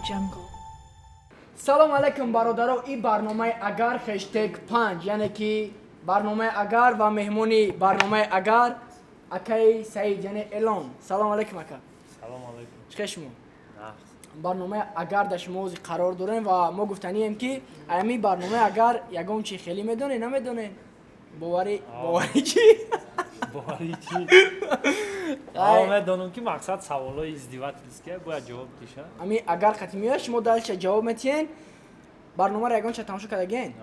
Jungle. Салом алейкум, бародаро. Ин барномаи «Агар» #5, яъне ки барномаи «Агар» ва меҳмони барномаи «Агар» акаи Саид, яъне Элон. Салом алейкум, ака. Салом алейкум. Чӣ хел шумо? Нағз. Барномаи «Агар» дар шумо ҳозир қарор дорем ва мо гуфтанием, ки ами барномаи «Агар» ягон чи хеле медонед, намедонед, боварӣ боварӣ чӣ? Боварӣ чӣ? Медонам, ки мақсад саволҳои издевательские бояд ҷавоб диша. Ами «Агар» қати меояд, шумо дальше ҷавоб метиҳен. Барномаро ягон ча тамошо кардаген?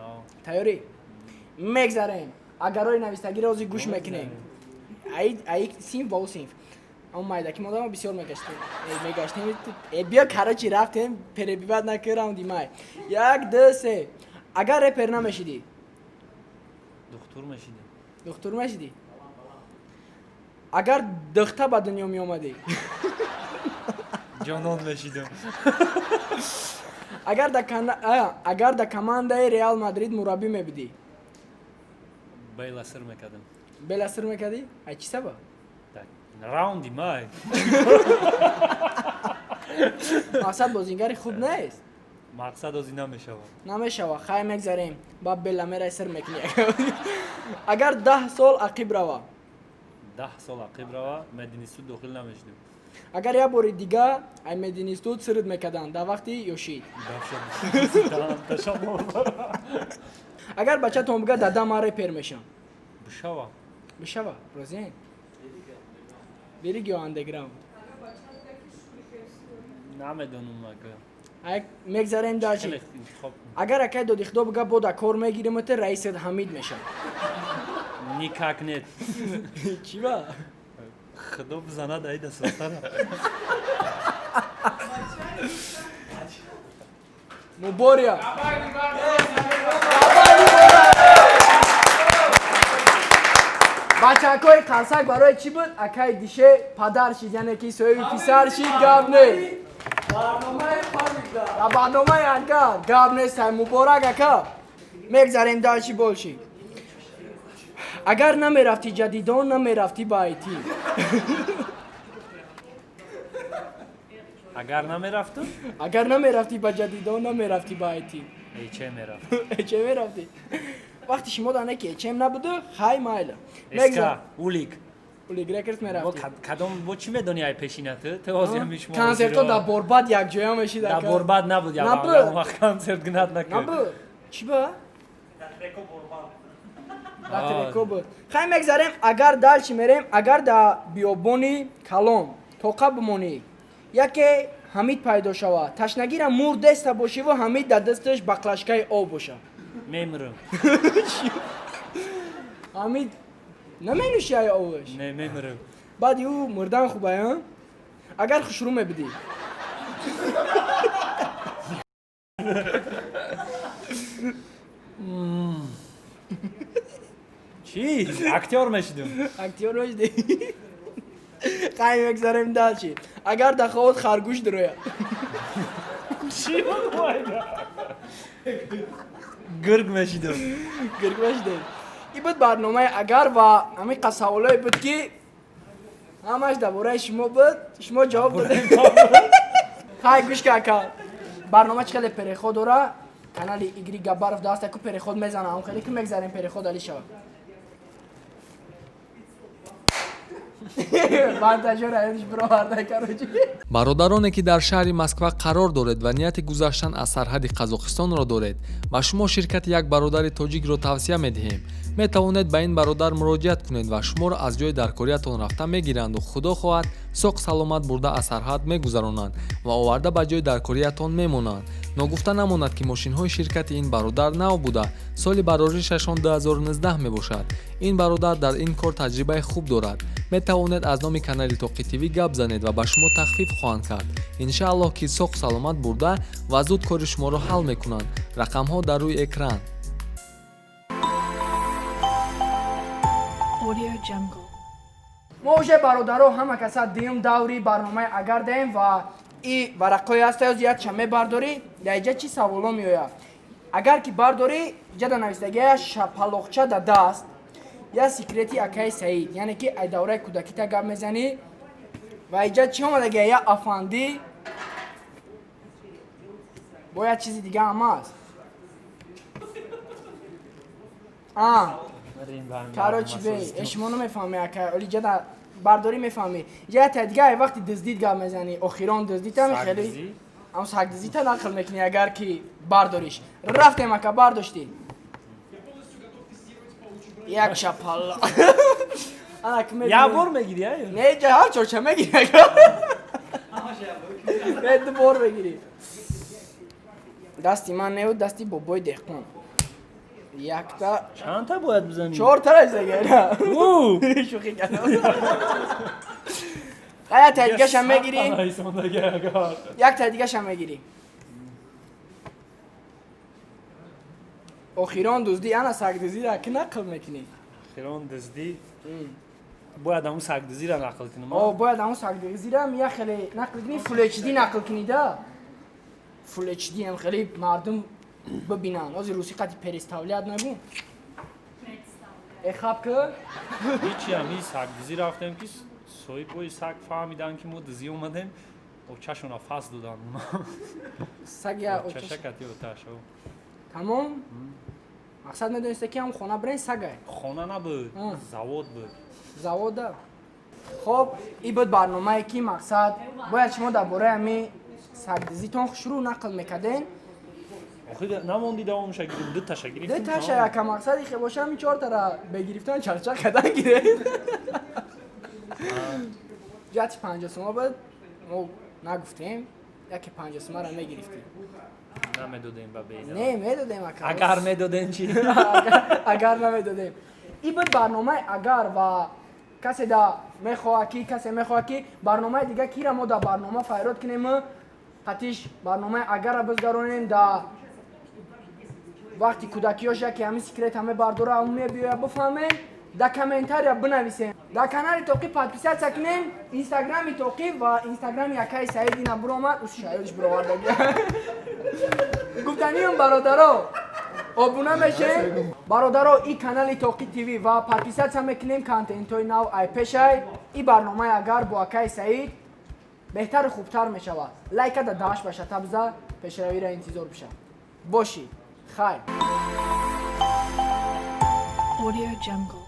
Тайёрӣ, мегзарем. Агарои навистагиро ҳозир гӯш мекунем. Аи синф ба ӯ синф ама майдаки модама бисёр мегаштем, мегаштем. Биё, короче, рафтем, перебивать накардам. Димай, як, ду, се. Агар репер намешидӣ? Духтур мешидем. Духтур мешидӣ. Агар духта ба дунё меомадӣ? Ҷонон мешидем. Агар да командаи «Реал Мадрид» мураббӣ мебудӣ? Бейла сир мекардам. Бела сир мекардӣ? Ай чӣ сабаб? Раунди май. Мақсад, бозингари хуб нест? Мақсад, озӣ намешавад. Намешава. Хай, мегзарем. Ба бела мерай, сир мекунӣ. Агар 10 сол ақиб рава? 10 сол ақиб рава, мединститут дохил намешидем. Агар як бори дига ай мединститут сирд мекарданд дар вақти ёшид? Агар бачатон бига: «Дада, ман репер мешам»? Бишава. Бишава, розиен? Бериги ё андеграунд? Намедонам, ага. Мегзарем дальше. Агар акай доди худо бига: «Бода кор мегирим, те раисат Ҳамид мешам»? Никак нет. Чӣ ба? Худо бизанад айда состара. Мубория. Бачакҳои қарсак барои чӣ буд? Акай Дише падар шид, яъне ки соҳиби писар шид. Гап нест, барномаи «Агар» гап нест. Ай муборак, ака. Мегзарем дальше больше. Агар намерафтӣ ҷадидон, намерафтӣ ба айти? Агар намерафтам? Агар намерафтӣ ба ҷадидон, намерафтӣ ба айти? Эче мерафт. Эче мерафтӣ. Вақти шумо дане ки эчем набуду. Хай, майла. Эска улик. Улик Рекордс мерафтӣ. Кадом бо чӣ медонӣ ай пешинат ту ҳозир ҳами шумо? Консертҳо дар Борбад якҷоя мешид. Дар Борбад набуд. Набуд. Вақт консерт гунат накард. Набуд. Чӣ ба треко буд? Хай, мегзарем. Агар дальше мерем. Агар дар биёбони калон тоқа бимонӣ, яке Ҳамид пайдо шавад, ташнагира мур деста бошиву Ҳамид дар дасташ баклажкаи об боша? Мемирам. Ҳамид наменӯши ай обаш? Не, мемирам. Баъди ӯ мурдан хубая. Агар хушрӯ мебудӣ? Чӣ, актёр мешидум. Актёр мешидӣ. Хай, мегзарем дальше. Агар дар ховот харгӯш дурояд? Чӣ, гирг мешидум. Гирг мешидем. Ин буд барномаи «Агар» ва ҳамин қад саволое буд, ки ҳамаш дар бораи шумо буд, шумо ҷавоб додем. Хай, гӯш ка, ака. Барнома чӣ хеле переход дора. Канали Игри Габаров даст яку переход мезана. Ам хеле ки мегзарем, переход али шава. Бародароне, ки дар шаҳри Москва қарор доред ва нияти гузаштан аз сарҳади Қазоқистонро доред, ба шумо ширкати як бародари тоҷикро тавсия медиҳем. Метавонед ба ин бародар муроҷиат кунед ва шуморо аз ҷои даркориятон рафта мегиранду, худо хоҳад, соқ саломат бурда аз сарҳад мегузаронанд ва оварда ба ҷои даркориятон мемонанд. Ногуфта намонад, ки мошинҳои ширкати ин бародар нав буда, соли бароришашон 2019 мебошад. Ин бародар дар ин кор таҷрибаи хуб дорад. Метавонед аз номи канали Тоқи ТВ гап занед ва ба шумо тахфиф хоҳанд кард. Иншааллоҳ, ки соқ саломат бурда ва зуд кори шуморо ҳал мекунанд. Рақамҳо дар рӯи экран. Audio Jungle. Мо уже, бародаро, ҳама каса дуюм даври барномаи «Агар» даем ва и варақҳое ҳаста, ёз якча мебардорӣ, дар иҷа чӣ саволо меояд. Агар ки бардорӣ, иҷа нависдагия шапалоқча да даст, я секрети акаи Саид, яъне ки ай давраи кӯдакита гап мезанӣ. Ва иҷа чӣ омадагия? Я афандӣ. Бояд чизи дига ҳам аст. А, короче, бе, шумо намефаҳме, ака, оли ҷада бардорӣ мефаҳмӣ. Я та дига ай вақти дуздид гап мезанӣ, охирон дуздитам хеле. Ам сагдизита нақл мекунӣ, агар ки бардориш. Рафтем, ака, бардоштӣ. Як шапалла. Ана ки мебинӣ. Я бор мегирӣ, ай? Не, ҷа ҳар чорча мегирӣ, ака. Не, ду бор мегирӣ. Дасти ман неу, дасти бобои деҳқон. Якта. Чандта бояд бизанӣ? Чортара изагера. Шӯхӣ кардам. Ая та дигашам мегирӣ. Як та дигашам мегирӣ. Охирон дуздӣ, ана сагдуздиро ки нақл мекунӣ? Охирон дуздӣ бояд ҳамун сагдуздиро нақл кунам. О, бояд ҳамун сагдуздиро я хеле нақл кунӣ, Full HD нақл кунӣ да. Full HD ҳам хеле мардум бибинанд. Ҳозир русӣ қати переставлять нагӯ. Э, хаб ки? Ҳичи, ҳами сагдуздӣ рафтем, ки соҳибои саг фаҳмиданд, ки мо дуздӣ омадем, очашона фас доданд. Саг я очаша. Чашакати оташ. Тамом? Мақсад медонисте, ки ҳам хона бирен сагай. Хона набуд, завод буд. Завода. Хоб, и буд барномае, ки мақсад бояд шумо дар бораи ҳами сагдизитон шурӯъ нақл мекарден. Охир намонди, давомша гирифт, дуташа гирифтем. Ду таша, яка мақсади хе боша, ҳами чортара бегирифтан чарча кардан гиред. Ҷати 50 сома буд, мо нагуфтем, яке 50 сомаро мегирифтем. Намедодем ба бейна. Не, медодем, ака. Агар медодем чӣ? Агар намедодем. И буд барномаи агар, ва касе да мехоҳад ки касе мехоҳад ки барномаи дига кира мо дар барнома файрод кунем, қатиш барномаи агара бизгаронем, да вақти кӯдакиёш яке ҳамин секрет ҳаме бардора мебиёя, бифаҳмем, дар комментария бинависем. Дар канали Тоқӣ подписаться кунем, инстаграми Тоқӣ ва инстаграми акаи Саид ина буромад, усшаёдиш буровардаги. Гуфтаниюм, бародаро, обуна мешем, бародаро, и канали Тоқӣ ТВ ва подписаться мекунем, контентҳои нав ай пешай. И барномаи агар бо акаи Саид беҳтару хубтар мешавад. Лайка да дааш баша табза, пешравиро интизор биша. Бошӣ, хайр. Audio Jungle.